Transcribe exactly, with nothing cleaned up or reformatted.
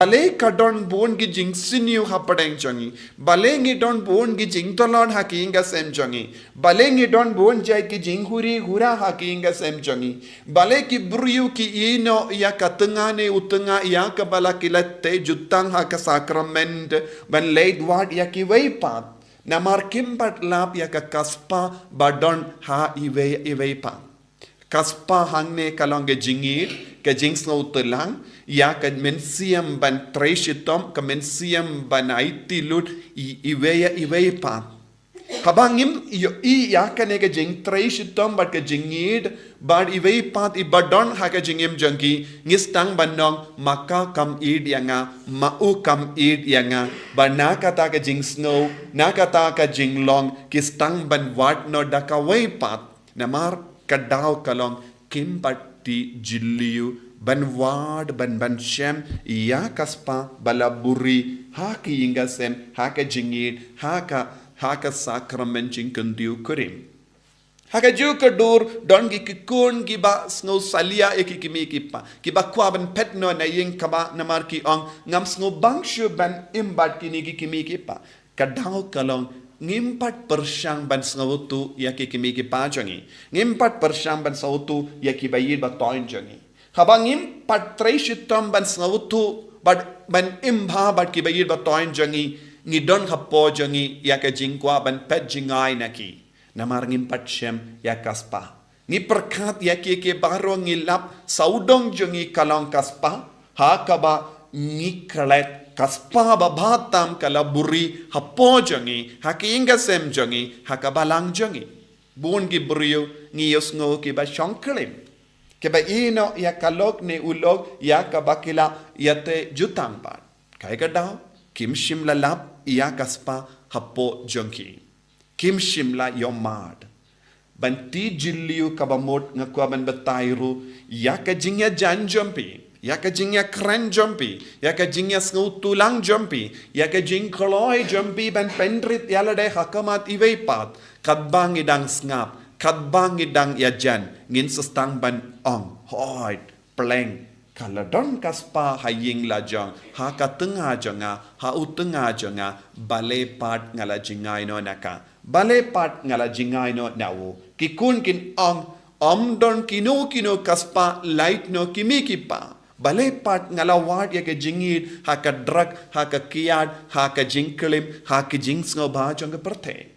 Balei ka don bun ki jingsniew hapdeng jong ngi. Balei ngi don bun ki jingtlot ha ki ïing ki sem jong ngi. Balei ngi don bun jait ki jinghuri hura ha ki ïing ki sem jong ngi. Balei ki briew ki ïehnoh ïa ka tnga ne u tnga ïa kaba la ki la teh jutang ha ka sakrament ban leit wad ïa kiwei pat. Namar kim pat lap ïa ka ka spah ba don ha iwei iwei pat. Ka spah hangne ka long ka jingïeid, ka jingsngewthuh lang, ïa ka mynsiem ban trei shitom, ka mynsiem ban aiti lut, i, iwei ïa iwei pat. Haba ngim ïohi ïa kane ka jingtrei shitom bad ka jingïeid, bad iwei pat iba don ha ka jingim jong ki, ngi sdang ban ong, ma ka kam ïeid ïa nga, ma u kam ïeid ïa nga, bad na kata ka jingsngew, na kata ka jinglong, ki sdang ban wad noh da kawei pat. Namar ka daw ka long kim pat tih jylliew ban wad ban ban shem ïa ka spah ba la buhrieh ha ki ïing ki sem, ha ka jingïeid, ha ka, ha ka sakrament jingkyntiew kurim. Ha kajuh ka dur don ki, ki khun kiba sngew salia ïa ki kmie ki kpa, kiba kwah ban phet noh na ïing kaba namar ki ong ngam sngewbang shuh ban im bad kine ki kmie ki kpa. Ka daw ka long ngim pat pyrshang ban sngewthuh ïa ki kmie ki kpa jong ngi. Ngim pat pyrshang ban sngewthuh ïa kiba ïeid ba thoiñ jong ngi. Haba ngim pat trei shitom ban sngewthuh bad ban im bha bad kiba ïeid ba thoiñ jong ngi, ngi don hapoh jong ngi ïa ka jingkwah ban phet jngai na ki. Namar ngim pat shem ïa ka spah. Ngi pyrkhat ïa ki, ki baroh ngi lap sawdong jong ngi ka long ka spah, ha kaba ngi klet ka spah ba bha tam ka la buhrieh hapoh jong ngi, ha ki ïing ki sem jong ngi, ha ka balang jong ngi. Bun ki briew ngi ïohsngew kiba shong klim, kiba ïehnoh ïa ka lok ne u lok ïa kaba ki la ïa teh jutang bad. Kaei ka daw, kim shym la lap ïa ka spah hapoh jong ki. Kim shym la ïohmad. Ban tih jylliew kaba mut nga kwah ban batai ruh ïa ka jingïajan jong phi, ïa ka jingïakren jong phi, ïa ka jingïasngewthuh lang jong phi, ïa ka jingkloi jong phi ban pynrit ïa lade ha khmat iwei pat. Katba ngi dang sngap, katba ngi dang ïajan, ngin sa sdang ban ong, hooid, pleng, ka la don ka spah ha ïing la jong, ha ka tnga jong nga, ha u tnga jong nga, balei pat nga la jngai noh na ka, balei pat nga la jngai noh na u. Ki khun kin ong, ym don kino kino ka spah lait noh kmie ki kpa. Balei pat nga la wad ïa ka jingïeid ha ka drug, ha ka kiad, ha ka jingklim, ha ka jingsngewbha jong ka pyrthei.